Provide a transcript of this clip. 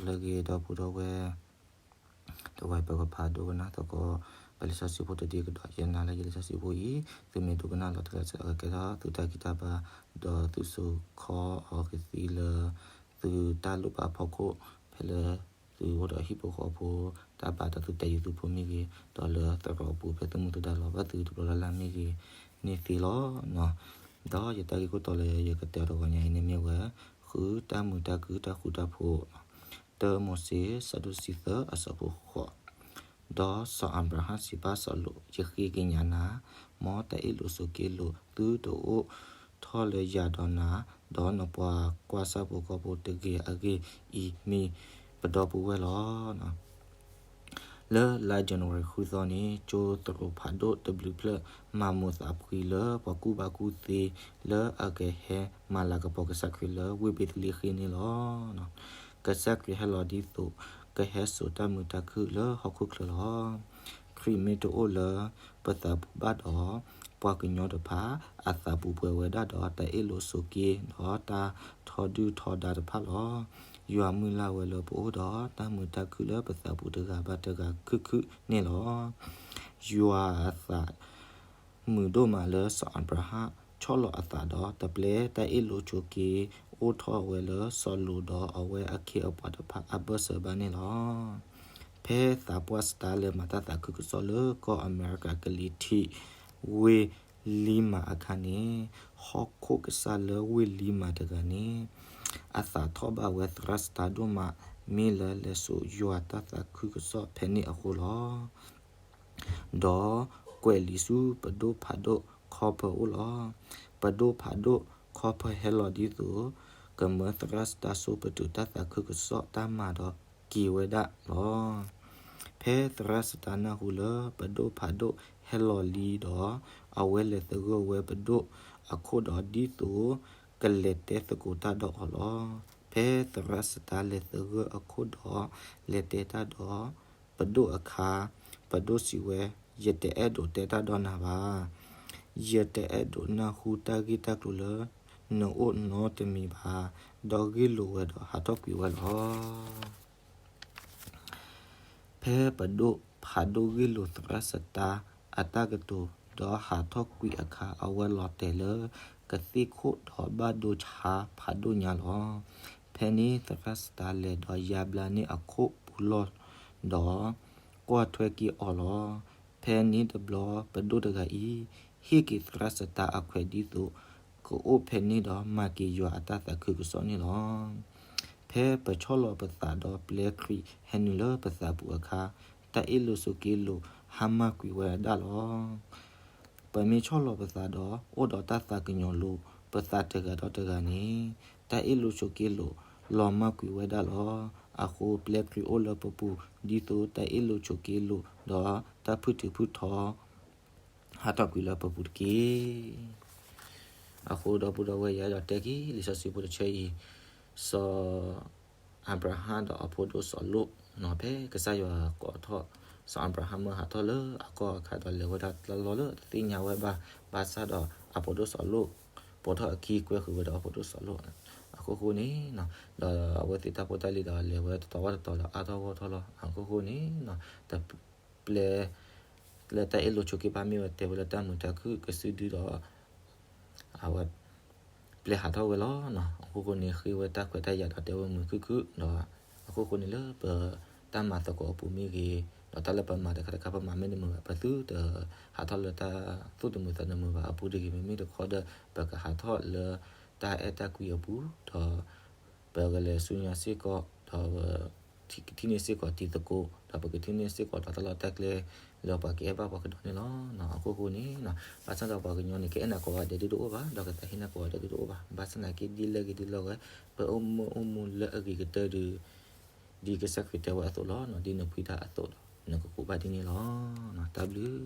လၢဂ့ၤ ဒီပုၢ်ဒီဝဲၢ်, တဝဲပကဖးဒိကနၣ်သကိး ပလံာ်စီဆှံဖိတဒ်ကဒီး. ယနာ်လၢယလံာ်စီဆှံဖိအံၤ သုမ့ၢ်ဒိကနၣ်လီၤတၢ်လၢအကဲထီၣ်သုတၢ်ဂံၢ်တၢ်ဘါ, ဒီးသုစိာ်ခီအီၤကသံလၢ သုတၢ်လိၣ်ဘၣ်ဖီခိၣ် ဖဲလၢသုအိၣ်ဒီးဟံၣ်ဖိဃီဖိတၢ်ဘါ, ဒီးသုတဲယုာ်သုဖိမ့ၢ်ဂ့ၤ, ဒီးလၢသရိာ်အပူၤဖဲသုမူသုဒါလီၤဘၣ်သုတဘျီလၢ်လၢ်မ့ၢ်ဂ့ၤန့ၣ်သ့လီၤ. ဒီးယတၢ်ဂ့ၢ်ခိၣ်တီလၢယကတဲအီၤတဂီၤညါအံၤန့ၣ်မ့ၢ်ဝဲ ဃုတၢ်မုာ်တၢ်ခုၣ်တၢ်ဃူတၢ်ဖိး, တၢမိၤၡ့ အဆၢဒိၣ်တဆံသၢ အဆၢဖိဃိး. ဒီးစီၤအၤဘြၤဟၣ်စံးဘၣ်စီၤလိာ်, ယဃ့ကညးနၤ, မ်တၢ်အ့ၣ်လိာ်ဆိးက့လိာ်သုတအိၣ်ထီၣ်လၢယၤဒီးနၤ, ဒီးနပှၤကွၢ်ဆၣ်ဖိကီၢ်ဖိတဂ့ၤအဂ့ၢ်အံၤ မ့ၢ်ပဒီပုၢ်ဝဲၢ်လီၤ. လၢလါ January ဃုသီန့ၣ် ကၠိသရိာ်ဖးဒိၣ်တဘျုးဖျၢၣ် မၤမိၢ်သးဖှံလၢပှၤကူၣ်ဘၣ်ကူၣ်သ့ လၢအကဟဲမၤလၤကပီၤကစၢ်ခရံာ်လၢဝ့ၢ်ဘ့းသလ့ဃ့န့ၣ်လီၤ. ကစၢ်ခရံာ်ဟဲလီၤဒ်သိး ကဟဲစိာ်တၢ်မုာ်တၢ်ခုၣ်လၢဟီၣ်ခိၣ်ချၢလီၤ. ခရံာ်မ့ၢ်တအိၣ်လၢပသးပူၤဘၣ်ဒီး ပှၤကညီတဖၣ်အသးပူၤပှဲၤဝဲဒၣ်ဒီး တၢ်အ့ၣ်လိာ်ဆိးက့ ဒီးတၢ်ထီဒုၣ်ထီဒါတဖၣ်လီၤ. ယွၤမုၢ်လၢ်ဝဲလၢပအိၣ်ဒီး တၢ်မုာ်တၢ်ခုၣ်လၢပသးပူၤတဂၤဘၣ်တဂၤခုၣ်ခုၣ်န့ၣ်လီၤ. ယွၤအသး မုာ်ဒိၣ်မးလၢစီၤအၤဘြၤဟၣ်ဆီၣ်လီၤအသးဒီး တပျဲတၢ်အ့ၣ်လိာ်ဆိးက့အိၣ်ထီၣ်ဝဲလၢစီၤလိာ်ဒီးအဝဲအခ့အပှၤတဖၣ်အဘၢၣ်စၢၤဘၣ်န့ၣ်လီၤ. ဖဲသးပှၢ်စတါလဲၤမၤတၢ်သးခုကစီၣ်လၢကီၢ်အမဲရကၤကလံၤထံး ဝ့ၢ်လံမၤအခါန့ၣ်, ဟီၣ်ခိၣ်ကစၢ်လၢဝ့ၢ်လံမၤတဂၤန့ၣ် အသးထီၣ်ဘၣ်ဝဲသရၣ်စတါဒိၣ်မး မ့ၢ်လၢလဲၤစိာ်ယွၤတၢ်သးခုကစီၣ်ဖဲန့ၣ်အဃိလီၤ. ဒီးကွဲးလံာ်ဆူပဒိၣ်ဖးဒိၣ်ခီဖၢအိၣ်လီၤ. ပဒိၣ်ဖးဒိၣ်ခီဖၢဟဲလီၤဒ်သိး ကမၢသရၣ်စတါစိပတုာ်တၢ်သးခုကစီၣ်တၢ်မၤဒီးက့ၤဝဲဒၣ်လီၤ. ဖဲသရၣ်စတါနၢ်ဟူလၢပဒိၣ်ဖးဒိၣ်ဟဲလီၤလံဒီး အဝဲလဲၤသဂၢၢ်ဝဲပဒိၣ်အခိၣ်ဒီးဒ်သိး ကလဲၤတဲသကိးတၢ်ဒီးအီၤလီၤ. ဖဲသရၣ်စတါလဲၤသဂၢၢ်အခိၣ်ဒီး လဲၤတဲတၢ်ဒီး ပဒိၣ်အခါ, ပဒိၣ်စံးဝဲ, ယတအဲၣ်ဒိးတဲတၢ်ဒီးနၤဘၣ်. ယတအဲၣ်ဒိးနၢ်ဟူတၢ်ဂ့ၢ်တၢ်ကျိၤလၢနအိၣ်နီတမံၤဘၣ်. ဒီးဂ့ၢ်လိာ်ဝဲဒီးဟးထီၣ်ကွံာ်ဝဲလီၤ. ဖဲပဒိၣ်ဖးဒိၣ်ဂ့ၢ်လိာ်သရၣ်စတါအတၢ်ကတိၤ ဒီးဟးထီၣ်ကွံာ်အခါ အဝဲလီၤတဲာ်လၢကသ့ၣ်ခိၣ်ဒီးဘၣ်ဒိဆါဖးဒိၣ်ညါလီၤ. ဖဲန့ၣ်သရၣ်စတါလဲၤဒီးယါဘျါန့ၢ်အခိၣ်ပူၤလီၢ်ဒီး ကွၢ်ထွဲက့ၤအီၤလီၤ. ဖဲန့ၣ်တဘျီပဒိၣ်တဂၤအံၤ ဟ့ၣ်က့ၤသရၣ်စတါအခွဲးဒ်သိး ကအိၣ်ဖဲန့ၣ်ဒီးမၤက့ၤယွၤအတၢ်သးခုကစီၣ်န့ၣ်လီၤ. ဖဲပဆီၣ်လီၤပသးဒီးပျဲခရံာ်ဟဲနုာ်လၢပသးပူၤအခါ, တၢ်အ့ၣ်လိာ်ဆိးက့လိာ်ဟါမၢ်ကွံာ်ဝဲဒၣ်လီၤ. ပမ့ၢ်ဆီၣ်လီၤပသးဒီးအိၣ်ဒီးတၢ်သးကညီၤလိၤ, ပသးတဂၤဒီးတဂၤန့ၣ်, တၢ်အ့ၣ်လိာ်ဆိးက့လိာ်လီၤမၢ်ကွံာ်ဝဲဒၣ်လီၤ. အဃိပျဲခရံာ်အိၣ်လၢပပူၤ ဒ်သိးတၢ်အ့ၣ်လိာ်ဆိးက့လိာ်ဒီးတၢ်ဖုၣ်ထုးဖုၣ်ထီ ဟးထီၣ်ကွံာ်လၢပပူၤတက့ၢ်. အဃိဒီပုၢ်ဒီဝဲၢ် ယအဲၣ်ဒိးတဲက့ၤလံာ်စီဆှံဖိတဆၢအံၤ, စီၤအၤဘြၤဟၣ်ဒီးအဖိဒိၣ်စီၤလိာ်, ဖဲကစၢ်ယွၤကိးထီၣ် စီၤအၤဘြၤဟၣ်မၢဟးထီၣ်လၢအကီၢ်အခါဒီး လဲၤဝဲဒၣ်တၢ်လီၢ်လၢတသ့ၣ်ညါဝဲဘၣ်, ဘၣ်ဆၣ်ဒီးအဖိဒိၣ်စီၤလိာ် ပိာ်ထီၣ်အခံကွဲဃုာ်ဝဲဒီးအဖိဒိၣ်စီၤလိာ်, အခိၣ်ဃိန့ၣ်, ဒီးအဝဲသ့ၣ်တၢ်ဖိတၢ်လံၤဒီးလဲၤဝဲတတီၤဘၣ်တတီၤဒီးအါထီၣ်ဂီၢ်ထီၣ်လီၤ. အခိၣ်ဃိန့ၣ်, တပျဲ လၢတၢ်အ့ၣ်လိာ်ဆိးက့ဘၣ်မ့ၢ်ဝဲတဲဝဲလၢတၢ်မုာ်တၢ်ခုၣ်ကစုဒုဒီး အဝဲ ပျဲဟးထီၣ်ဝဲလီၤ. အခိၣ်ဃိန့ၣ် ဃ့ဝဲတၢ်ခွဲးတၢ်ယာ်ဒီးတဲဝဲမုာ်ခုၣ်ခုၣ်ဒီး အခိၣ်ဃိန့ၣ်လၢပတၢ်မၤသကိးအပူၤမ့ၢ်ဂ့ၤ, ဒီးတၢ်လၢပမၤတခါတခါပမၤမ့ၢ်တမုာ်ဘၣ် ပသုတဟးထီၣ်လၢတၢ်သူၣ်တမုာ်သးတမုာ်ဘၣ်အပူၤတဂ့ၤ. မ့မ့ၢ်တခီဒီး ပကဟးထီၣ်လၢတၢ်အဲၣ်တၢ်ကွံအပူၤ, ဒီး ပကလဲၤဆူညါစ့ၢ်ကီး, ဒီးပကထံၣ်န့ၢ်စ့ၢ်ကီးတံၤသကိး, ဒီးပကထံၣ်န့ၢ်စ့ၢ်ကီးဒီးတၢ်လီၢ်တၢ်ကျဲ လၢပှၤကအဲၣ်ဘၣ်ပှၤကဒီးန့ၣ်လီၤ. အခိၣ်ဃိန့ၣ်, ဘၣ်ဆၣ်ဒီးပှၤကညီန့ၣ် ကအဲၣ်နၤကိးဂၤဒဲးဒုတအိၣ်ဘၣ်, ဒီးကသးဟ့နၤကိးဂၤဒဲးဒုတအိၣ်ဘၣ်. ဘၣ်ဆၣ်သနာ်က့ဒ်လဲၣ်ဂ့ၤဒ်လဲၣ်ဂ့ၤ, ပအိၣ်မူအိၣ်မူလၢအဂ့ၤကတၢၢ်ဒီး ဒ်ကစၢ်ခရံာ်တဲဝဲအသိးလီၤ. ဒ်နဖှံတၢ်အသိးဒီး နကကူးဘၣ်ဒ်န့ၣ်လီၤ. တၢ်ဘျုး